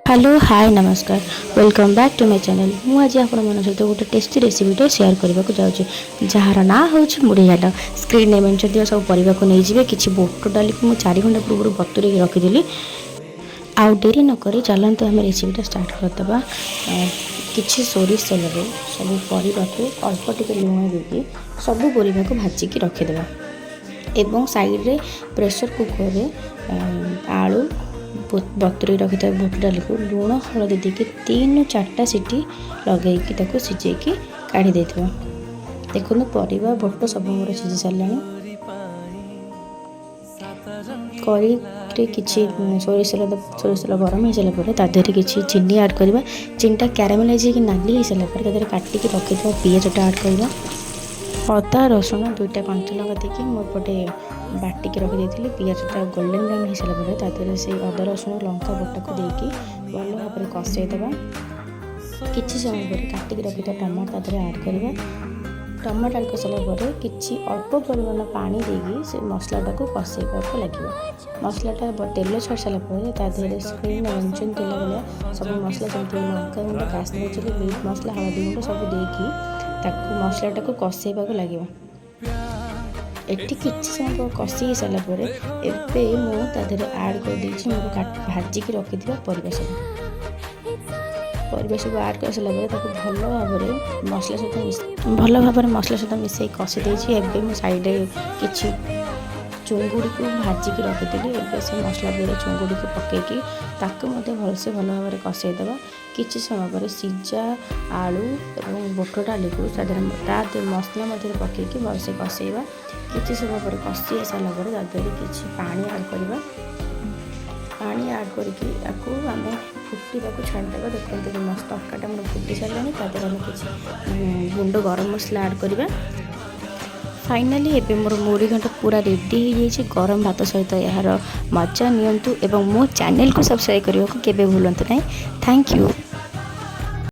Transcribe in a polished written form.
Hello, ହାଏ, ନମସ୍କାର। Welcome back to my channel. ମୁଁ ଆଜି ଆପଣମାନଙ୍କ ସହିତ ଗୋଟେ ଟେଷ୍ଟି ରେସିପିଟେ ସେୟାର କରିବାକୁ ଯାଉଛି, ଯାହାର ନାଁ ହେଉଛି ମୁଢ଼ି ଘାଣ୍ଟ। ସ୍କ୍ରିନ୍ରେ ମେନ୍ସନ୍ ଥିବା ସବୁ ପରିବାକୁ ନେଇଯିବେ। କିଛି ବୁଟ ଡାଲିକୁ ମୁଁ 4 ଘଣ୍ଟା ପୂର୍ବରୁ ବତୁରେଇକି ରଖିଥିଲି। ଆଉ ଡେରି ନକରି ଚାଲନ୍ତୁ, ଆମେ ରେସିପିଟା ଷ୍ଟାର୍ଟ କରିଦେବା। କିଛି ସୋରିଷ ତେଲରେ ସବୁ ପରିବାକୁ ଅଳ୍ପ ଟିକେ ଲୁଣ ଦେଇକି ସବୁ ପରିବାକୁ ଭାଜିକି ରଖିଦେବା ଏବଂ ସାଇଡ଼୍ରେ ପ୍ରେସର୍ କୁକର୍ରେ ଆଳୁ, ବତୁରେଇ ରଖିଥିବା ବୁଟ ଡାଲିକୁ ଲୁଣ ହଳଦୀ ଦେଇକି ତିନିରୁ ଚାରିଟା ସିଟି ଲଗେଇକି ତାକୁ ସିଝେଇକି କାଢ଼ି ଦେଇଥିବା। ଦେଖନ୍ତୁ, ପରିବା, ବୁଟ ସବୁ ମୋର ସିଝି ସାରିଲାଣି। କଢ଼େଇରେ କିଛି ସୋରିଷ ତେଲ, ସୋରିଷ ତେଲ ଗରମ ହେଇସାରିଲା ପରେ ତା ଦେହରେ କିଛି ଚିନି ଆଡ଼୍ କରିବା। ଚିନିଟା କ୍ୟାରାମେଲାଇଜ୍ ହେଇକି ନାଲି ହେଇସାରିଲା ପରେ ତା ଦେହରେ କାଟିକି ରଖିଥିବା ପିଆଜଟା ଆଡ଼୍ କରିବା। ଅଦା, ରସୁଣ, ଦୁଇଟା କଞ୍ଚା ଲଙ୍କା ଦେଇକି ମୁଁ ଏପଟେ ବାଟିକି ରଖିଦେଇଥିଲି। ପିଆଜଟା ଗୋଲ୍ଡେନ୍ ବ୍ରାଉନ୍ ହେଇସାରିଲା ପରେ ତା ଦେହରେ ସେଇ ଅଦା, ରସୁଣ, ଲଙ୍କା ବଟାକୁ ଦେଇକି ଭଲ ଭାବରେ କଷେଇଦେବା। କିଛି ସମୟ ପରେ କାଟିକି ରଖିଥିବା ଟମାଟୋ ତା ଦେହରେ ଆଡ଼୍ କରିବା। ଟମାଟୋ ଆଡ଼୍ କରିସାରିଲା ପରେ କିଛି ଅଳ୍ପ ପରିମାଣ ପାଣି ଦେଇକି ସେ ମସଲାଟାକୁ କଷେଇବାକୁ ଲାଗିବ। ମସଲାଟା ତେଲ ଛାଡ଼ି ସାରିଲା ପରେ ତା ଦେହରେ ସ୍କ୍ରିନ୍ ମେନ୍ସନ୍ ଥିଲା ଭଳିଆ ସବୁ ମସଲା, ଯେମିତି ଲଙ୍କା ଗୁଣ୍ଡ, କାଶ୍ମୀର ଚିଲି, ମିଟ୍ ମସଲା, ହଳଦୀ ଗୁଣ୍ଡ ସବୁ ଦେଇକି ତାକୁ ମସଲାଟାକୁ କଷେଇବାକୁ ଲାଗିବ। ଏଠି କିଛି ସମୟ କଷି ହେଇସାରିଲା ପରେ ଏବେ ମୁଁ ତା ଦେହରେ ଆଡ଼୍ କରିଦେଇଛି ମୋର ଭାଜିକି ରଖିଥିବା ପରିବା ସବୁ। ପରିବା ସବୁ ଆଡ଼୍ କରିସାରିଲା ପରେ ତାକୁ ଭଲ ଭାବରେ ମସଲା ସହିତ ଭଲ ଭାବରେ ମସଲା ସହିତ ମିଶାଇ କଷି ଦେଇଛି। ଏବେ ମୁଁ ସାଇଡ଼୍ରେ କିଛି ଚୁଙ୍ଗୁଡ଼ିକୁ ଭାଜିକି ରଖିଥିଲି। ଏବେ ସେ ମସଲା ଦେହରେ ଚୁଙ୍ଗୁଡ଼ିକୁ ପକାଇକି ତାକୁ ମଧ୍ୟ ଭଲସେ ଭଲ ଭାବରେ କଷେଇଦେବା। କିଛି ସମୟ ପରେ ସିଝା ଆଳୁ ଏବଂ ବୁଟ ଡାଲିକୁ ତା ଦେହରେ ତା ମସଲା ମଧ୍ୟରେ ପକାଇକି ଭଲସେ କଷେଇବା। କିଛି ସମୟ ପରେ କଷି ହେଇସାରିଲା ପରେ ତା ଦେହରେ କିଛି ପାଣି ଆଡ଼୍ କରିବା। ପାଣି ଆଡ଼୍ କରିକି ତାକୁ ଆମେ ଫୁଟିବାକୁ ଛାଡ଼ିଦେବା। ଦେଖନ୍ତୁ, ମସ୍ତ ତରକାରୀଟା ଆମର ଫୁଟି ସାରିଲାଣି। ତା ଦେହରେ ଆମେ କିଛି ଗୁଣ୍ଡ ଗରମ ମସଲା ଆଡ଼୍ କରିବା। ଫାଇନାଲି ଏବେ ମୋର ମୁଢ଼ି ଘାଣ୍ଟ ପୁରା ରେଡ଼ି ହେଇଯାଇଛି। ଗରମ ଭାତ ସହିତ ଏହାର ମଜା ନିଅନ୍ତୁ ଏବଂ ମୋ ଚ୍ୟାନେଲକୁ ସବସ୍କ୍ରାଇବ୍ କରିବାକୁ କେବେ ଭୁଲନ୍ତୁ ନାହିଁ। Thank you.